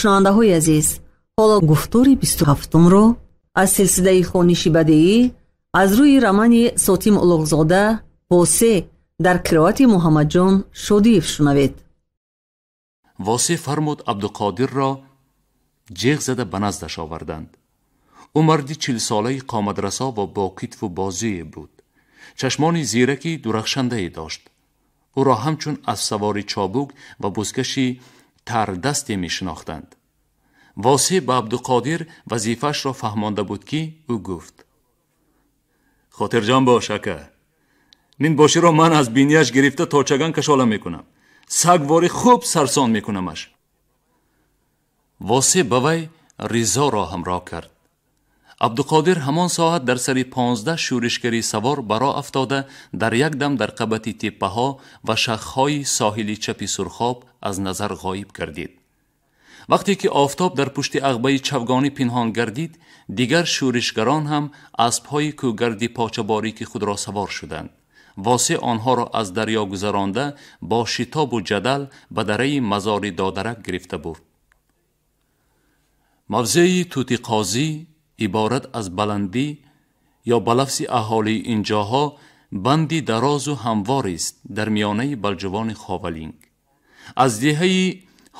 Шунавандаҳои азиз, ҳоло гуфтори 27-умро аз силсилаи хониши бадеӣ аз рӯи романи Сотим Улуғзода «Восеъ» дар қироати Муҳаммадҷон Шодиев шунавед. Восеъ фармуд Абдуқодирро ҷеғ зада ба наздаш оварданд. Ӯ марди 40-солаи қоматрасо ва бо китфу бозуе буд. Чашмони зираки дурахшандае дошт. Ӯро ҳамчун аспсавори чобук ва бузкаши тардасте мешинохтанд. Восеъ ба Абдуқодир вазифаашро фаҳмонда буд, ки ӯ гуфт: «Хотирҷам бош, ака. Минбоширо ман аз бинияш гирифта то чаган кашола мекунам. Сагвори хуб сарсон мекунамаш». Восеъ ба вай Ризоро ҳамроҳ кард. Абдуқодир ҳамон соат дар сари 15 шӯришгари савор ба роҳ афтода, дар як дам дар қабати теппаҳо ва шахҳои соҳили чапи Сурхоб аз назар ғоиб гардид. Вақте ки офтоб дар пушти ағбаи чавгонӣ пинҳон гардид, дигар шӯришгарон ҳам аспҳои кӯҳгарди почаборики худро савор шуданд. Восеъ онҳоро аз дарё гузаронда, бо шитобу ҷадал ба дараи Мазори Додарак гирифта бурд. Мавзеи Тутиқозӣ иборат аз баландӣ ё ба лафзи аҳолии ин ҷоҳо банди дарозу ҳамворист дар миёнаи балҷувони Ховалинг. Аз деҳаи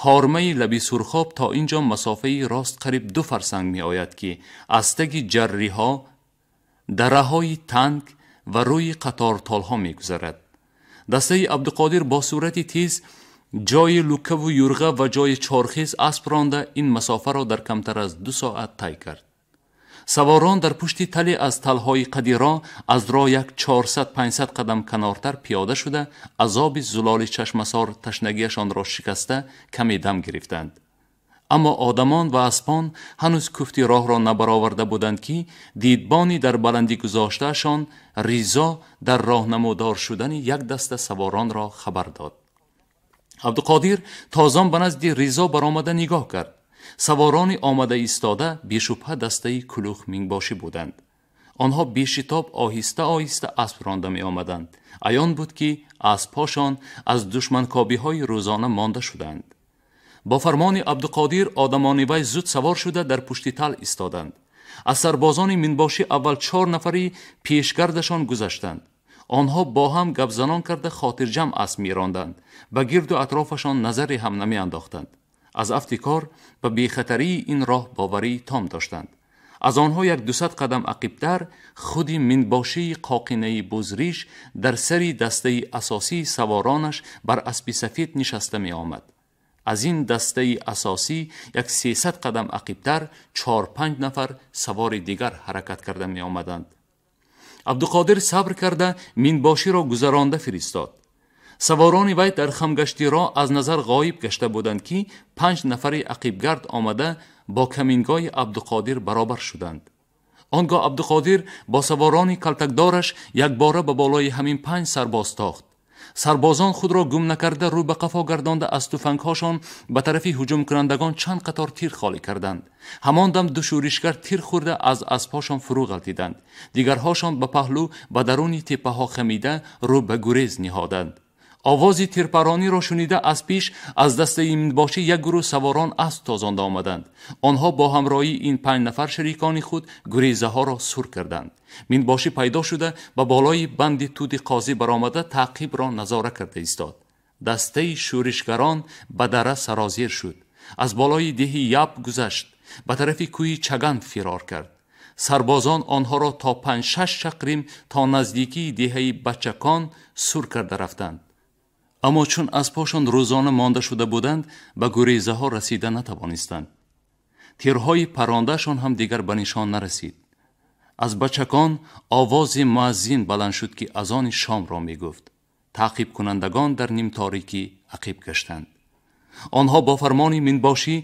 ҳормаи лаби Сурхоб то ин ҷо масофаи рост қариб 2 фарсанг меояд, ки аз таги ҷарриҳо, дараҳои танг ва рӯи қатортолҳо мегузарад. Дастаи Абдуқодир бо сурати тез ҷои лукаву юрға ва ҷои чорхез асп ронда, ин масофаро дар камтар аз 2 соат тай кард. Саворон дар пушти тале аз талҳои қадиро аз роҳ як 400-500 қадам канортар пиёда шуда, азоби зулоли чашмасор ташнагиашонро шикаста, каме дам гирифтанд. Аммо одамон ва аспон ҳанӯз куфти роҳро набароварда буданд, ки дидбони дар баландӣ гузоштаашон Ризо дар роҳнамудор шудани як даста саворонро хабар дод. Абдуқодир тозон ба назди Ризо баромада нигоҳ кард. Саворони омада истода бешубҳа дастаи кулух минбошӣ буданд. Онҳо бешитоб оҳиста оҳиста асп ронда меомаданд. Аён буд, ки аспҳошон аз душманкобиҳои рӯзона монда шуданд. Бо фармони Абдуқодир одамони вай зуд савор шуда дар пушти тал истоданд. Аз сарбозони минбошӣ аввал 4 нафари пешгардашон гузаштанд. Онҳо бо ҳам гапзанон карда хотирҷамъ асп меронданд. Ба гирду атрофашон назаре ҳам намеандохтанд. Аз афти кор ба бехатарии ин роҳ боварии том доштанд. Аз онҳо як 200 қадам ақибтар худи минбошии қоқинаи бузриш дар сари дастаи асосии саворонаш бар аспи сафед нишаста меомад. Аз ин дастаи асосӣ як 300 қадам ақибтар 4-5 нафар савори дигар ҳаракат карда меомаданд. Абдуқодир сабр карда минбоширо гузаронда фиристод. Саворони вай дар хамгашти роҳ аз назар ғоиб гашта буданд, ки 5 нафари ақибгард омада бо камингоҳи Абдуқодир баробар шуданд. Он гоҳ Абдуқодир бо саворони калтакдораш якбора ба болои ҳамин 5 сарбоз тохт. Сарбозон худро гум накарда рӯ ба қафо гардонда аз туфангҳошон ба тарафи ҳуҷумкунандагон чанд қатор тир холӣ карданд. Ҳамон дам ду шӯришгар тир хӯрда аз аспҳошон фурӯ ғалтиданд. Дигарҳошон ба паҳлӯ ба даруни теппаҳо хамида рӯ ба гурез ниҳоданд. Овози тирпарониро шунида аз пеш аз дастаи минбошӣ як гурӯҳ саворон асп тозонда омаданд. Онҳо бо ҳамроҳии ин 5 нафар шарикони худ гурезаҳоро сур карданд. Минбошӣ пайдо шуда ба болои банди туди қозӣ баромада таъқибро назора карда истод. Дастаи шӯришгарон ба дара сарозер шуд. Аз болои деҳи Яб гузашт, ба тарафи кӯҳи Чаган фирор кард. Сарбозон онҳоро то 5-6 чақрим то наздикии деҳаи Бачакон сур карда рафтанд. Аммо чун аспҳошон рӯзона монда шуда буданд, ба гурезаҳо расида натавонистанд. Тирҳои парондаашон ҳам дигар ба нишон нарасид. Аз бачакон овози муаззин баланд шуд, ки азони шомро мегуфт. Таъқибкунандагон дар нимторикӣ ақиб гаштанд. Онҳо бо фармони минбошӣ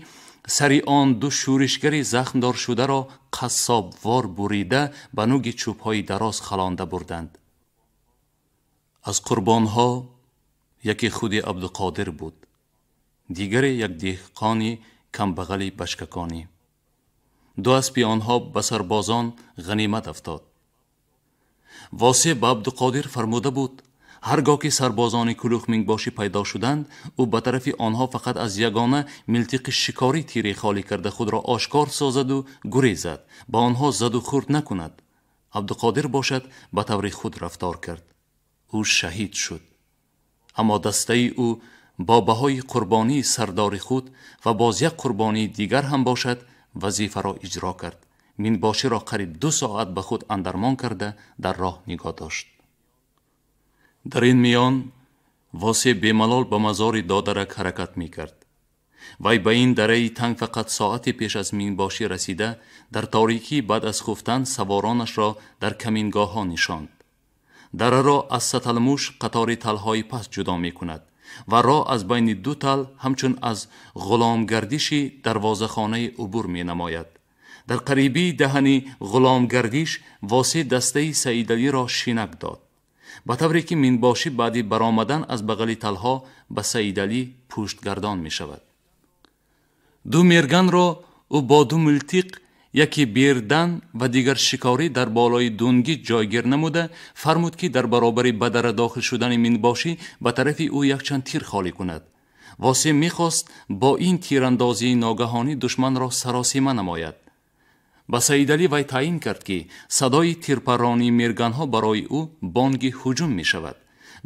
сари он ду шӯришгари захмдор шударо қассобвор бурида ба нуги чӯбҳои дароз халонда бурданд. Аз қурбонҳо яке худи Абдуқодир буд, дигаре як деҳқони камбағали бачкаконӣ. Ду аспи онҳо ба сарбозон ғанимат афтод. Восеъ ба Абдуқодир фармуда буд: Ҳаргоҳ ки сарбозони кулух минбошӣ пайдо шуданд, ӯ ба тарафи онҳо фақат аз ягона милтиқи шикорӣ тире холӣ карда худро ошкор созаду гурезад, ба онҳо заду хӯрд накунад. Абдуқодир бошад ба таври худ рафтор кард. Ӯ шаҳид шуд. Аммо дастаи ӯ бо баҳои қурбонии сардори худ ва боз як қурбонии дигар ҳам бошад вазифаро иҷро кард. Минбоширо қариб 2 соат ба худ андармон карда дар роҳ нигоҳ дошт. Дар ин миён Восеъ бемалол ба мазори додарак ҳаракат мекард. Вай ба ин дараи танг фақат соате пеш аз минбошӣ расида, дар торикӣ баъд аз хуфтан саворонашро дар камингоҳҳо нишонд. Дараро аз саталмуш қатори талҳои паст ҷудо мекунад ва роҳ аз байни ду тал ҳамчун аз ғуломгардиши дарвозахонаи убур менамояд. Дар қарибии даҳани ғуломгардиш Восеъ дастаи Саидалиро шинак дод, ба тавре ки минбошӣ баъди баромадан аз бағали талҳо ба Саидалӣ пуштгардон мешавад. Ду мерганро ӯ бо ду милтиқ, яке бердан ва дигар шикорӣ дар болои дунгӣ ҷойгир намуда, фармуд ки дар баробари ба дара дохил шудани минбошӣ ба тарафи ӯ якчанд тир холӣ кунад. Восеъ мехост бо ин тирандозии ногаҳонӣ душманро саросима намояд. Ба Саидалӣ вай таъин кард ки садои тирпарронии мерганҳо барои ӯ бонги ҳуҷум мешавад.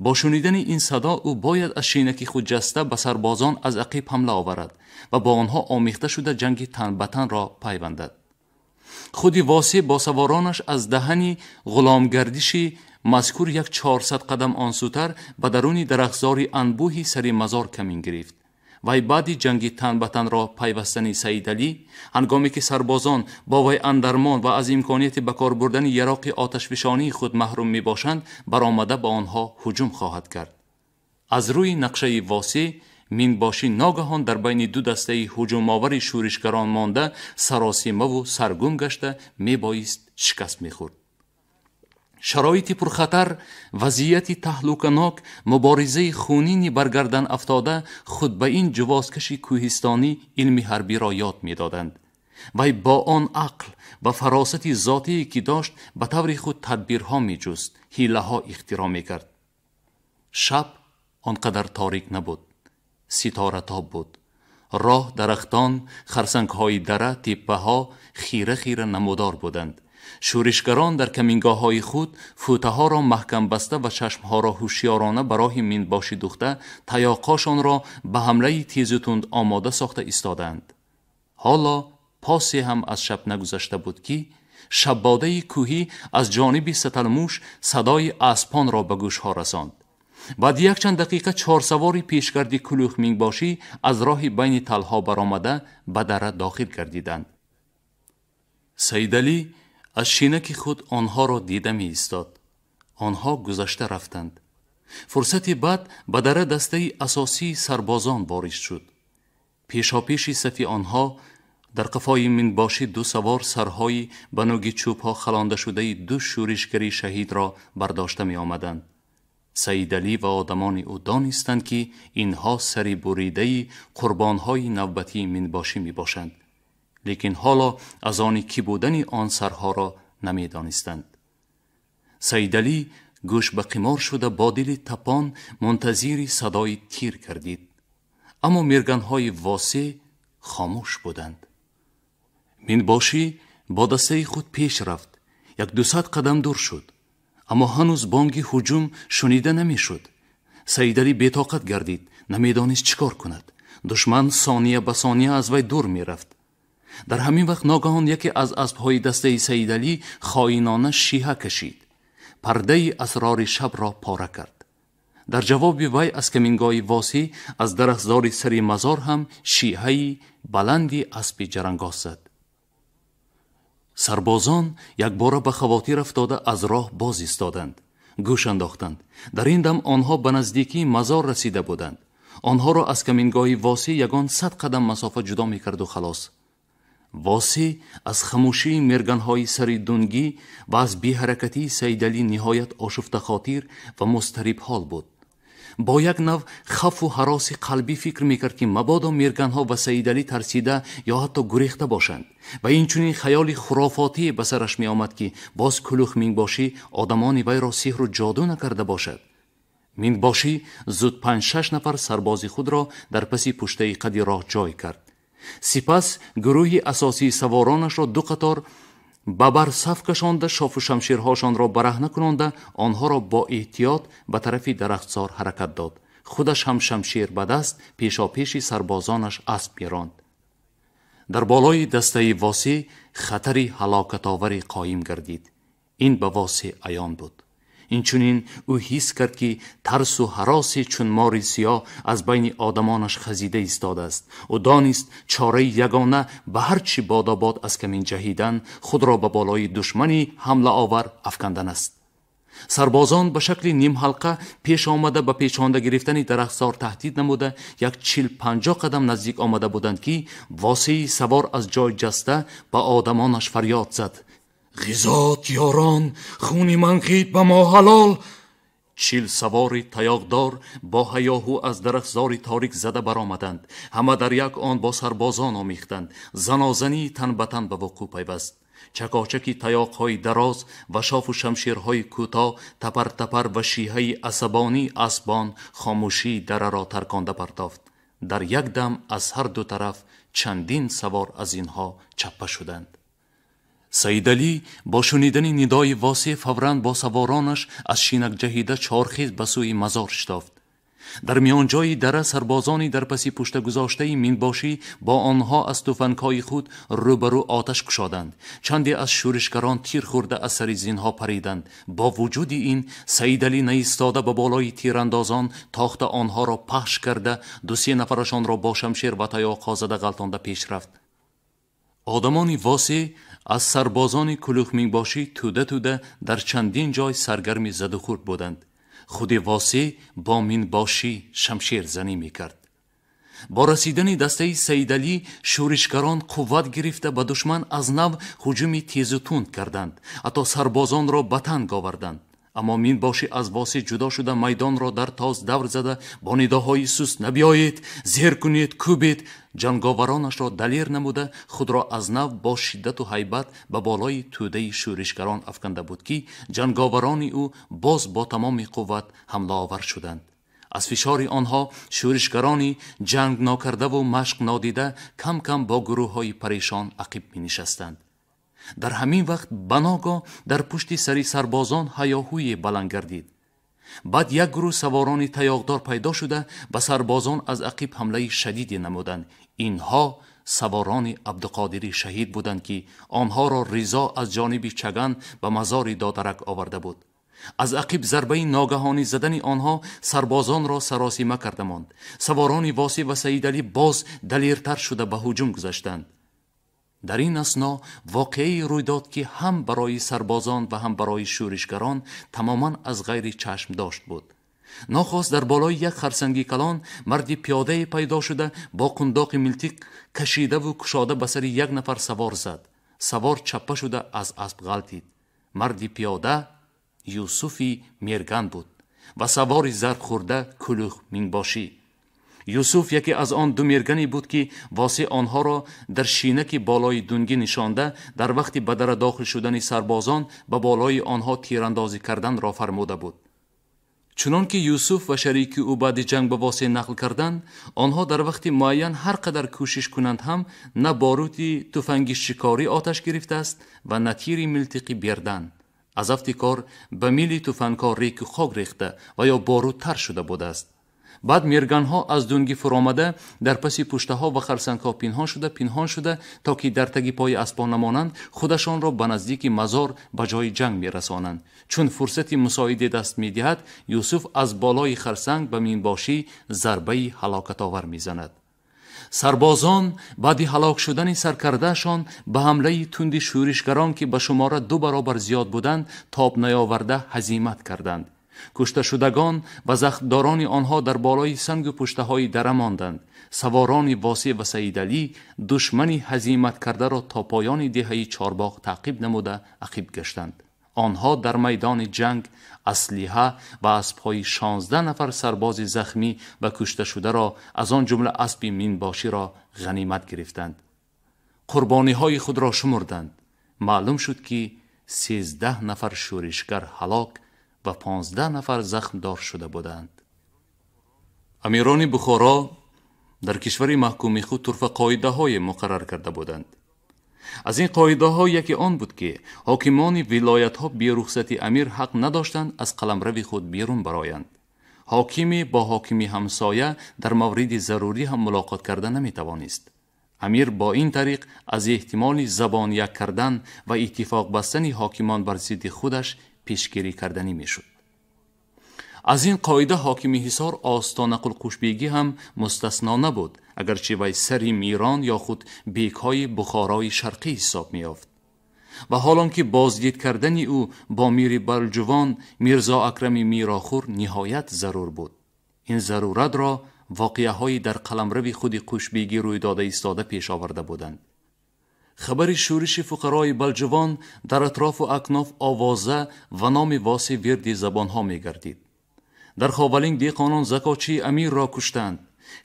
Бо шунидани ин садо ӯ бояд аз шинаки худ ҷаста ба сарбозон аз ақиб ҳамла оварад ва бо онҳо омехта шуда ҷанги тан ба танро пайвандад. Худи Восеъ бо саворонаш аз даҳани ғуломгардиши мазкур як 400 қадам онсӯтар ба даруни дарахтзори анбӯҳи сари мазор камин гирифт. Вай баъди ҷанги тан ба танро пайвастани Саидалӣ, ҳангоме ки сарбозон бо вай андармон ва аз имконияти ба кор бурдани яроқи оташфишонии худ маҳрум мебошанд, баромада ба онҳо ҳуҷум хоҳад кард. Аз рӯи нақшаи Восеъ минбошӣ ногаҳон дар байни ду дастаи ҳуҷумовари шӯришгарон монда, саросимаву саргум гашта мебоист шикаст мехӯрд. Шароити пурхатар, вазъияти таҳлуканок, муборизаи хунини баргардан афтода худ ба ин ҷувозкаши кӯҳистонӣ илми ҳарбиро ёд медоданд. Вай бо он ақл ва фаросати зотие ки дошт ба таври худ тадбирҳо меҷуст, ҳилаҳо ихтироъ мекард. Шаб он қадар торик набуд, ситоратоб буд. Роҳ, дарахтон, харсангҳои дара, теппаҳо хира хира намудор буданд. Шӯришгарон дар камингоҳҳои худ фӯтаҳоро маҳкам баста ва чашмҳоро ҳушёрона ба роҳи минбошӣ духта, таёқҳошонро ба ҳамлаи тезу тунд омода сохта истодаанд. Ҳоло посе ҳам аз шаб нагузашта буд ки шаббодаи кӯҳӣ аз ҷониби саталмуш садои аспонро ба гӯшҳо расонд. Баъди якчанд дақиқа чорсавори пешгарди кулух минбошӣ аз роҳи байни талҳо баромада ба дара дохил гардиданд. Саидалӣ аз шинаки худ онҳоро дида меистод. Онҳо гузашта рафтанд. Фурсати баъд ба дара дастаи асосии сарбозон ворид шуд. Пешопеши сафи онҳо дар қафои минбошӣ ду савор сарҳои ба нӯги чӯбҳо халондашудаи ду шӯришгари шаҳидро бардошта меомаданд. Саидалӣ ва одамони ӯ донистанд ки инҳо сари буридаи қурбонҳои навбатии минбошӣ мебошанд, лекин ҳоло аз они кӣ будани он сарҳоро намедонистанд. Саидалӣ гӯш ба қимор шуда бо дили тапон мунтазири садои тир гардид. Аммо мерганҳои Восеъ хомӯш буданд. Минбошӣ бо дастаи худ пеш рафт, як 200 қадам дур шуд, аммо ҳанӯз бонги ҳуҷум шунида намешуд. Саидалӣ бетоқат гардид, намедонист чӣ кор кунад. Душман сония ба сония аз вай дур мерафт. Дар ҳамин вақт ногаҳон яке аз аспҳои дастаи Саидалӣ хоинона шиҳа кашид, пардаи асрори шабро пора кард. Дар ҷавоби вай аз камингоҳи Восеъ аз дарахтзори сари мазор ҳам шиҳаи баланди аспи ҷарангоз зад. Сарбозон якбора ба хавотир афтода аз роҳ боз истоданд, гӯш андохтанд. Дар ин дам онҳо ба наздикии мазор расида буданд. Онҳоро аз камингоҳи Восеъ ягон 100 қадам масофа ҷудо мекарду халос. Восеъ аз хамӯшии мерганҳои сари дунгӣ ва аз беҳаракатии Саидалӣ ниҳоят ошуфтахотир ва музтарибҳол буд. Бо як нав хафу ҳароси қалбӣ фикр мекард ки мабодо мерганҳо ва Саидалӣ тарсида ё ҳатто гурехта бошанд ва инчунин хаёли хурофотие ба сараш меомад ки боз кулух минбошӣ одамони вайро сиҳру ҷоду накарда бошад. Минбошӣ зуд 5-6 нафар сарбози худро дар паси пуштаи қади роҳ ҷой кард. Сипас гурӯҳи асосии саворонашро ду қатор ба бар саф кашонда, шофу шамшерҳошонро бараҳна кунонда, онҳоро бо эҳтиёт ба тарафи дарахтзор ҳаракат дод. Худаш ҳам шамшер ба даст пешопеши сарбозонаш асп меронд. Дар болои дастаи Восеъ хатари ҳалокатоваре қоим гардид. Ин ба Восеъ аён буд. Инчунин ӯ ҳис кард, ки тарсу ҳаросе чун мори сиёҳ аз байни одамонаш хазида истодааст. Ӯ донист, чораи ягона ба ҳар чӣ бодобод аз камин ҷаҳидан, худро ба болои душмани ҳамлаовар афкандан аст. Сарбозон ба шакли нимҳалқа пеш омада, ба печонда гирифтани дарахтзор таҳдид намуда, як 40-50 қадам наздик омада буданд, ки Восеи савор аз ҷой ҷаста ба одамонаш фарёд зад: ғизот ёрон, хуни ман қид ба мо ҳалол! 40 савори таёқдор бо ҳаёҳу аз дарахтзори торик зада баромаданд. Ҳама дар як он бо сарбозон омехтанд. Занозанӣ тан ба тан ба вуқӯъ пайваст. Чакочаки таёқҳои дароз ва шофу шамшерҳои кӯтоҳ, тапар-тапар ва шиҳаи асабонии асбон хомӯшии дараро тарконда партофт. Дар як дам аз ҳар ду тараф чандин савор аз инҳо чаппа шуданд. Саидалӣ бо шунидани нидои Восеъ фавран бо саворонаш аз шинак ҷаҳида чорхез ба сӯи мазор шитофт. Дар миёнҷои дара сарбозони дар паси пуштагузоштаи минбошӣ бо онҳо аз туфангҳои худ рӯбарӯ оташ кушоданд. Чанде аз шӯришгарон тир хӯрда аз сари зинҳо париданд. Бо вуҷуди ин Саидалӣ наистода ба болои тирандозон тохта онҳоро пахш карда, 2-3 нафарашонро бо шамшер ва таёқҳо зада ғалтонда пеш рафт. Одамони Восеъ аз сарбозони кулухминбошӣ тӯда-тӯда дар чандин ҷой саргарми задухӯрд буданд. Худи Восеъ бо минбошӣ шамшерзанӣ мекард. Бо расидани дастаи Саидалӣ шӯришгарон қувват гирифта ба душман аз нав ҳуҷуми тезу тунд карданд, ҳатто сарбозонро ба танг оварданд. Аммо минбошӣ аз Восеъ ҷудо шуда майдонро дар тоз давр зада бо нидоҳои суст набиёед, зер кунед, кӯбед ҷанговаронашро далер намуда, худро аз нав бо шиддату ҳайбат ба болои тӯдаи шӯришгарон афканда буд, ки ҷанговарони ӯ боз бо тамоми қувват ҳамлаовар шуданд. Аз фишори онҳо шӯришгарони ҷанг нокардаву машқ нодида кам-кам бо гурӯҳҳои парешон ақиб менишастанд. Дар ҳамин вақт баногоҳ дар пушти сари сарбозон ҳаёҳӯе баланд гардид. Баъд як гурӯҳ саворони таёқдор пайдо шуда ба сарбозон аз ақиб ҳамлаи шадиде намуданд. Инҳо саворони Абдуқодири шаҳид буданд, ки онҳоро Ризо аз ҷониби Чаган ба мазори додарак оварда буд. Аз ақиб зарбаи ногаҳонӣ задани онҳо сарбозонро саросима карда монд. Саворони Восеъ ва Саидалӣ боз далертар шуда ба ҳуҷум гузаштанд. Дар ин асно воқеае рӯй дод, ки ҳам барои сарбозон ва ҳам барои шӯришгарон тамоман аз ғайри чашм дошт буд. Нохост дар болои як харсанги калон марди пиёдае пайдо шуда бо қундоқи милтиқ кашидаву кушода ба сари як нафар савор зад. Савор чаппа шуда аз асп ғалтид. Марди пиёда Юсуфи Мерган буд ва савори зарбхӯрда Кулух Минбошӣ. Юсуф яке аз он ду мергане буд, ки Восеъ онҳоро дар шинаки болои дунгӣ нишонда, дар вақти ба дара дохил шудани сарбозон ба болои онҳо тирандозӣ карданро фармуда буд. Чунон ки Юсуф ва шарики ӯ баъди ҷанг ба Восеъ нақл карданд, онҳо дар вақти муайян ҳар қадар кӯшиш кунанд ҳам на борути туфанги шикорӣ оташ гирифтааст ва на тири милтиқи бердан. Аз афти кор ба мили туфангҳо реку хок рехта ва ё борут тар шуда будааст. Баъд мерганҳо аз дунгӣ фуромада дар паси пуштаҳо ва харсангҳо пинҳон шуда то ки дар таги пои аспон намонанд, худашонро ба наздики мазор ба ҷои ҷанг мерасонанд. Чун фурсати мусоиде даст медиҳад, Юсуф аз болои харсанг ба минбошӣ зарбаи ҳалокатовар мезанад. Сарбозон баъди ҳалок шудани саркардаашон ба ҳамлаи тунди шӯришгарон, ки ба шумора 2 баробар зиёд буданд, тоб наёварда ҳазимат карданд. Кушташудагон ва захмдорони онҳо дар болои сангу пуштаҳои дара монданд. Саворони Восеъ ва Саидалӣ душмани ҳазимат кардаро то поёни деҳаи Чорбоғ таъқиб намуда ақиб гаштанд. Онҳо дар майдони ҷанг аслиҳа ва аспҳои 16 нафар сарбози захмӣ ва кушташударо, аз он ҷумла аспи минбоширо ғанимат гирифтанд. Қурбониҳои худро шумурданд. Маълум шуд, ки 13 нафар шӯришгар ҳалок ва 15 нафар захмдор шуда буданд. Амирони Бухоро дар кишвари маҳкуми худ турфа қоидаҳое муқаррар карда буданд. Аз ин қоидаҳо яке он буд, ки ҳокимони вилоятҳо бе рухсати амир ҳақ надоштанд аз қаламрави худ берун бароянд. Ҳокиме бо ҳокими ҳамсоя дар мавриди зарурӣ ҳам мулоқот карда наметавонист. Амир бо ин тариқ аз эҳтимоли забон як кардан ва иттифоқ бастани ҳокимон бар зидди худаш пешгирӣ карданӣ мешуд. Аз ин қоида ҳокими Ҳисор Остонақул Қушбегӣ ҳам мустасно набуд, агарчи вай сари мирон ё худ бекҳои Бухорои Шарқӣ ҳисоб меёфт. Ва ҳолон ки боздид кардани ӯ бо мири Балҷувон Мирзо Акрами Мирохур ниҳоят зарур буд. Ин заруратро воқеаҳои дар қаламрави худи Қушбегӣ рӯй дода истода пеш оварда буданд. Хабари шӯриши фуқарои Балҷувон дар атрофу акноф овоза ва номи Восеъ вирди забонҳо мегардид. Дар Ховалинг деҳқонон закотчии амирро куштанд,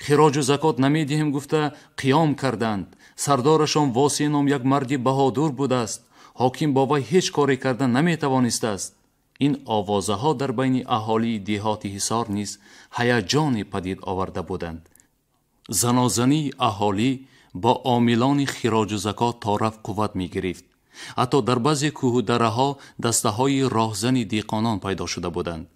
хироҷу закот намедиҳем гуфта қиём карданд. Сардорашон Восеъ ном як марди баҳодур будааст, ҳоким бо вай ҳеҷ коре карда наметавонистааст. Ин овозаҳо дар байни аҳолии деҳоти Ҳисор низ ҳаяҷоне падид оварда буданд. Занозании аҳолӣ бо омилони хироҷу закот то рафт қувват мегирифт. Ҳатто дар баъзе кӯҳу дараҳо дастаҳои роҳзани деҳқонон пайдо шуда буданд.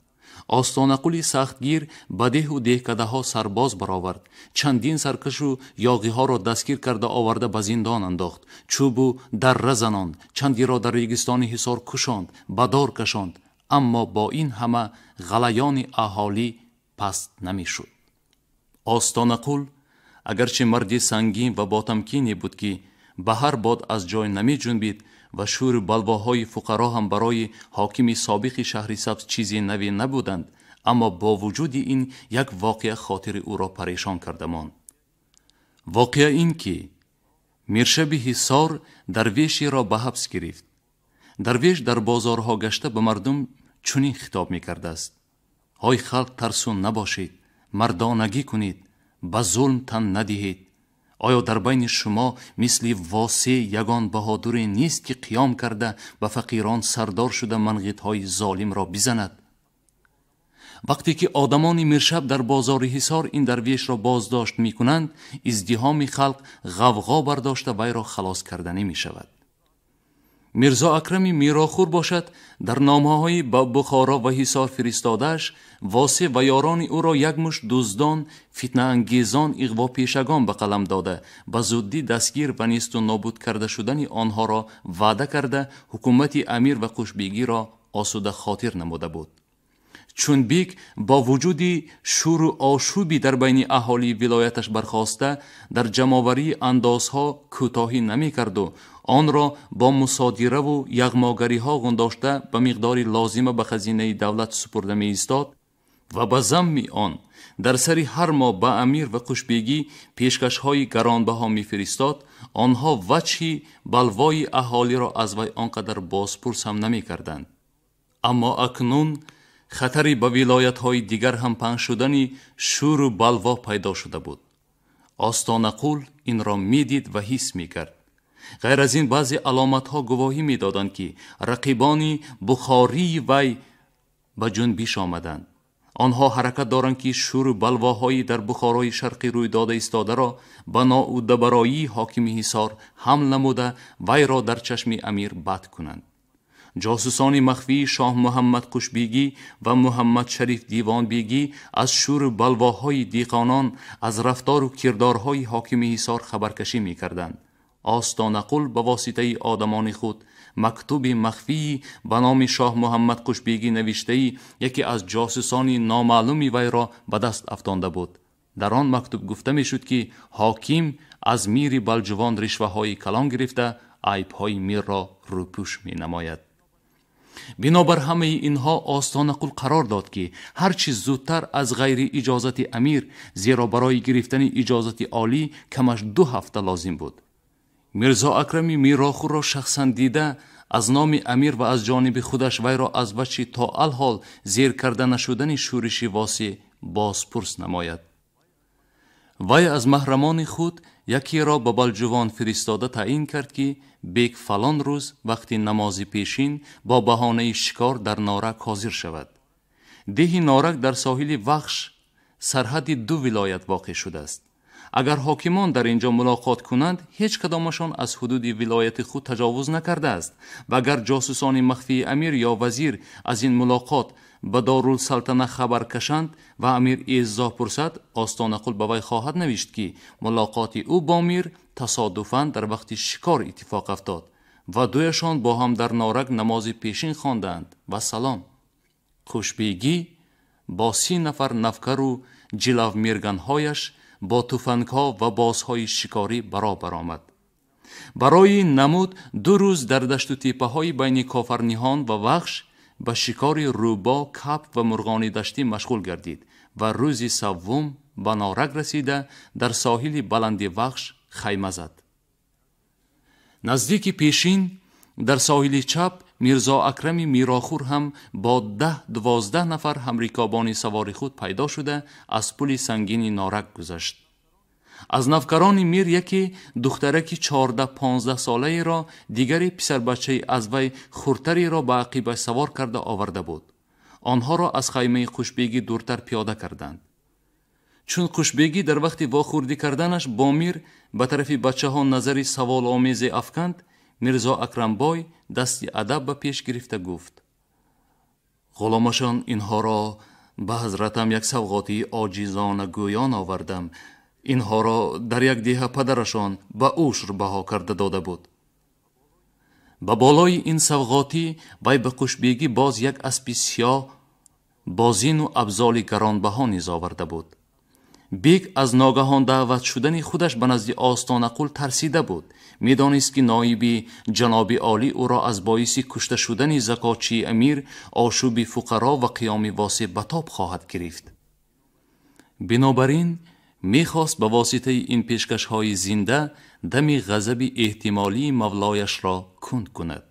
Остонақули сахтгир ба деҳу деҳкадаҳо сарбоз баровард, чандин саркашу ёғиҳоро дастгир карда оварда ба зиндон андохт, чӯбу дарра занонд, чандиро дар регистони Ҳисор кушонд, ба дор кашонд. Аммо бо ин ҳама ғалаёни аҳолӣ паст намешуд. Остонақул агарчи марди сангин ва ботамкине буд, ки ба ҳар бод аз ҷой намеҷунбид ва шӯру балвоҳои фуқаро ҳам барои ҳокими собиқи шаҳри сабз чизе наве набуданд, аммо бо вуҷуди ин як воқеа хотири ӯро парешон карда монд. Воқеа ин ки миршаби Ҳисор дарвешеро ба ҳабс гирифт. Дарвеш дар бозорҳо гашта ба мардум чунин хитоб мекардааст: ҳой халқ, тарсун набошед, мардонагӣ кунед, ба зулм тан надиҳед. Оё дар байни шумо мисли Восеъ ягон баҳодуре нест, ки қиём карда ба фақирон сардор шуда манғитҳои золимро бизанад? Вақте ки одамони миршаб дар бозори Ҳисор ин дарвешро боздошт мекунанд, издиҳоми халқ ғавғо бардошта вайро халос карда намешавад. Мирзо Акрами Мирохур бошад, дар номаҳои ба Бухоро ва Ҳисор фиристодааш Восеъ ва ёрони ӯро як мушт дуздон, фитнаангезон, иғвопешагон ба қалам дода, ба зуддӣ дастгир ва несту нобуд карда шудани онҳоро ваъда карда, ҳукумати амир ва Қушбегиро осуда хотир намуда буд. Чун бек бо вуҷуди шӯру ошӯби дар байни аҳолии вилояташ бархоста, дар ҷамъоварии андозҳо кӯтоҳӣ намекарду онро бо мусодираву яғмогариҳо ғундошта ба миқдори лозима ба хазинаи давлат супурда меистод ва ба замми он дар сари ҳар моҳ ба амир ва Қушбегӣ пешкашҳои гаронбаҳо мефиристод, онҳо ваҷҳи балвои аҳолиро аз вай он қадар бозпурс ҳам намекарданд. Аммо акнун хатари ба вилоятҳои дигар ҳам паҳн шудани шӯру балво пайдо шуда буд. Остонақул инро медид ва ҳис мекард. Ғайр аз ин баъзе аломатҳо гувоҳӣ медоданд, ки рақибони бухории вай ба ҷунбиш омаданд. Онҳо ҳаракат доранд, ки шӯру балвоҳои дар Бухорои Шарқӣ рӯй дода истодаро ба ноудабароии ҳокими Ҳисор ҳамл намуда вайро дар чашми амир бад кунанд. Ҷосусони махфии Шоҳ Муҳаммад Қушбегӣ ва Муҳаммад Шариф Дивонбегӣ аз шӯру балвоҳои деҳқонон, аз рафтору кирдорҳои ҳокими Ҳисор хабаркашӣ мекарданд. Остонақул ба воситаи одамони худ мактуби махфии ба номи Шоҳ Муҳаммад Қушбегӣ навиштаи яке аз ҷосусони номаълуми вайро ба даст афтонда буд. Дар он мактуб гуфта мешуд, ки ҳоким аз мири Балҷувон ришваҳои калон гирифта айбҳои мирро рӯпӯш менамояд. Бинобар ҳамаи инҳо Остонақул қарор дод, ки ҳарчи зудтар аз ғайри иҷозати амир, зеро барои гирифтани иҷозати олӣ камаш 2 ҳафта лозим буд, Мирзо Акрами Мирохурро шахсан дида аз номи амир ва аз ҷониби худаш вайро аз ваҷҳи то алҳол зер карда нашудани шӯриши Восеъ бозпурс намояд. Вай аз маҳрамони худ якеро ба Балҷувон фиристода таъин кард, ки бек фалон рӯз вақти намози пешин бо баҳонаи шикор дар Норак ҳозир шавад. Деҳи Норак дар соҳили Вахш, сарҳади ду вилоят воқеъ шудааст. Агар ҳокимон дар ин ҷо мулоқот кунанд, ҳеҷ кадомашон аз ҳудуди вилояти худ таҷовуз накардааст ва агар ҷосусони махфии амир ё вазир аз ин мулоқот ба Дорулсалтана хабар кашанд ва амир эъзоз пурсад, Остонақул ба вай хоҳад навишт, ки мулоқоти ӯ бо мир тасодуфан дар вақти шикор иттифоқ афтод ва дуяшон бо ҳам дар Норак намози пешин хондаанд ва салом. Қушбегӣ бо 30 нафар навкару ҷилавмирганҳояш бо туфангҳо ва бозҳои шикорӣ баробар омад. Барои намуд 2 рӯз дар дашту теппаҳои байни Кофарниҳон ва Вахш ба шикори рӯбо, кабк ва мурғони даштӣ машғул гардид ва рӯзи севум ба Норак расида дар соҳили баланди Вахш хайма зад. Наздики пешин дар соҳили чап Мирзо Акрами Мирохур ҳам бо 10-12 нафар ҳамрикобони савори худ пайдо шуда аз пули сангини Норак гузашт. Аз навкарони мир яке духтараки 14-15 солаеро, дигаре писарбачаи аз вай хурдтареро ба ақибаш савор карда оварда буд. Онҳоро аз хаймаи Қушбегӣ дуртар пиёда карданд. Чун Қушбегӣ дар вақти вохӯрдӣ карданаш бо мир ба тарафи бачаҳо назари саволомезе афканд, Мирзо Акрамбой дасти адаб ба пеш гирифта гуфт: ғуломашон инҳоро ба ҳазратам як савғотии оҷизона гӯён овардам. Инҳоро дар як деҳа падарашон ба ушр баҳо карда дода буд. Ба болои ин савғотӣ вай ба Қушбегӣ боз як аспи сиёҳ бо зину абзоли гаронбаҳо низ оварда буд. Бек аз ногаҳон даъват шудани худаш ба назди Остонақул тарсида буд. Медонист, ки ноиби ҷаноби олӣ ӯро аз боиси кушта шудани закотчии амир, ошӯби фуқаро ва қиёми Восеъ ба тоб хоҳад гирифт. Бинобар ин мехост ба воситаи ин пешкашҳои зинда дами ғазаби эҳтимолии мавлояшро кунд кунад.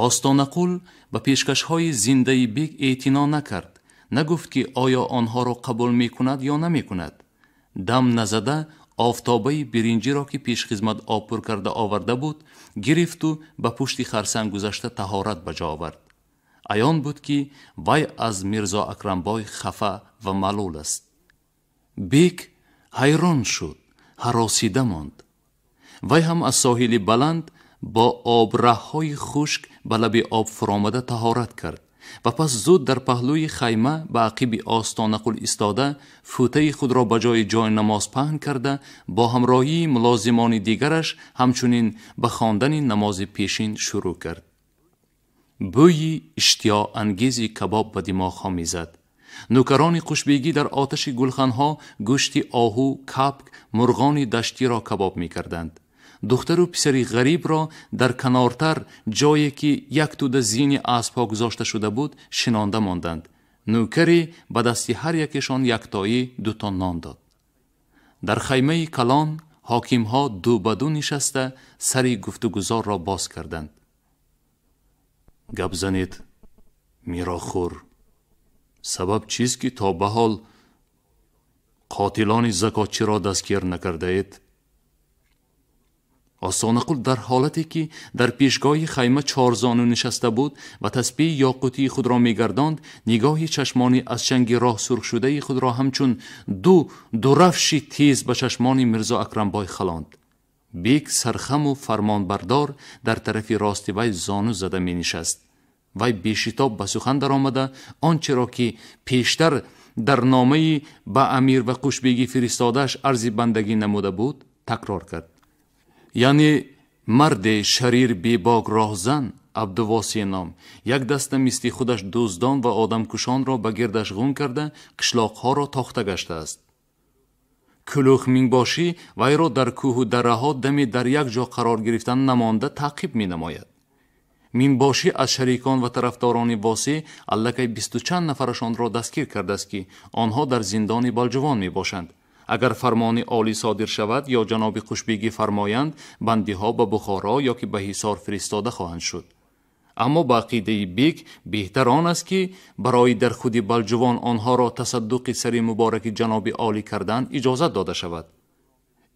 Остонақул ба пешкашҳои зиндаи бек эътино накард. Нагуфт, ки оё онҳоро қабул мекунад ё намекунад. Дам назада офтобаи биринҷиро, ки пешхизмат об пур карда оварда буд, гирифту ба пушти харсанг гузашта таҳорат ба ҷо овард. Аён буд, ки вай аз Мирзо Акрамбой хафа ва малул аст. Бек ҳайрон шуд, ҳаросида монд. Вай ҳам аз соҳили баланд бо обраҳҳои хушк ба лаби об фуромада таҳорат кард ва пас зуд дар паҳлӯи хайма ба ақиби Остонақул истода футаи худро ба ҷои ҷойнамоз паҳн карда бо ҳамроҳии мулозимони дигараш ҳамчунин ба хондани намози пешин шурӯъ кард. Бӯйи иштиёангези кабоб ба димоғҳо мезад. Нӯкарони Қушбегӣ дар оташи гулханҳо гӯшти оҳу, кабк, мурғони даштиро кабоб мекарданд. Духтару писари ғарибро дар канортар, ҷое ки як тӯда зини аспҳо гузошта шуда буд, шинонда монданд. Нӯкаре ба дасти ҳар якешон яктоӣ дуто нон дод. Дар хаймаи калон ҳокимҳо ду ба ду нишаста сари гуфтугузорро боз карданд. Гап занед, Мирохур, сабаб чист, ки то ба ҳол қотилони закотчиро дастгир накардаед? Остонақул дар ҳолате ки дар пешгоҳи хайма чорзону нишаста буд ва тасбиҳи ёқутии худро мегардонд, нигоҳи чашмони аз чанги роҳ сурхшудаи худро ҳамчун ду дурафши тез ба чашмони Мирзо Акрамбой халонд. Бек сархаму фармонбардор дар тарафи рости вай зону зада менишаст. Вай бешитоб ба сухан даромада он чиро ки пештар дар номаи ба амир ва Қушбегӣ фиристодааш арзи бандагӣ намуда буд, такрор кард. Яъне марде шарир бебок роҳзан Абдувосеъ ном як даста мисли худаш дуздон ва одамкушонро ба гирдаш ғун карда қишлоқҳоро тохта гаштааст. Кулух минбошӣ вайро дар кӯҳу дараҳо даме дар як ҷо қарор гирифтан намонда таъқиб менамояд. Минбошӣ аз шарикон ва тарафдорони Восеъ аллакай 20 чанд нафарашонро дастгир кардааст, ки онҳо дар зиндони Балҷувон мебошанд. Агар фармони олӣ содир шавад ё ҷаноби Қушбегӣ фармоянд, бандиҳо ба Бухоро ё ки ба Ҳисор фиристода хоҳанд шуд. Аммо ба ақидаи бек беҳтар он аст, ки барои дар худи Балҷувон онҳоро тасаддуқи сари мубораки ҷаноби олӣ кардан иҷозат дода шавад.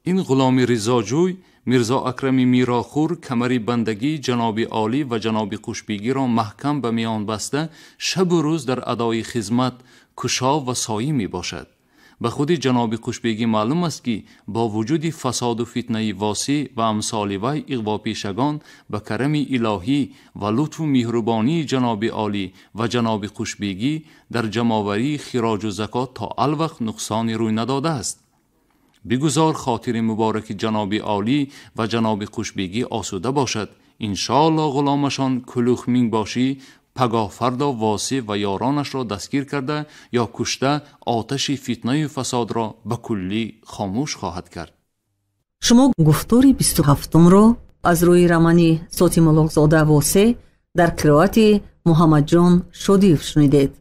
Ин ғуломи ризоҷӯй Мирзо Акрами Мирохур камари бандагии ҷаноби олӣ ва ҷаноби Қушбегиро маҳкам ба миён баста, шабу рӯз дар адои хизмат кушо ва соӣ мебошад. Ба худи ҷаноби Қушбегӣ маълум аст, ки бо вуҷуди фасоду фитнаи Восеъ ва амсоли вай иғвопешагон ба карами илоҳӣ ва лутфу меҳрубонии ҷаноби олӣ ва ҷаноби Қушбегӣ дар ҷамъоварии хироҷу закот то алвақт нуқсоне рӯй надодааст. Бигузор хотири мубораки ҷаноби олӣ ва ҷаноби Қушбегӣ осуда бошад. Иншоаллоҳ ғуломашон Кулух Мингбошӣ пагоҳ фардо Восеъ ва ёронашро дастгир карда ё кушта, оташи фитнаю фасодро ба куллӣ хомӯш хоҳад кард. Шумо гуфтори 27-умро аз рӯи романи Сотим Улуғзода «Восеъ» дар қироати Муҳаммадҷон Шодиев шунидед.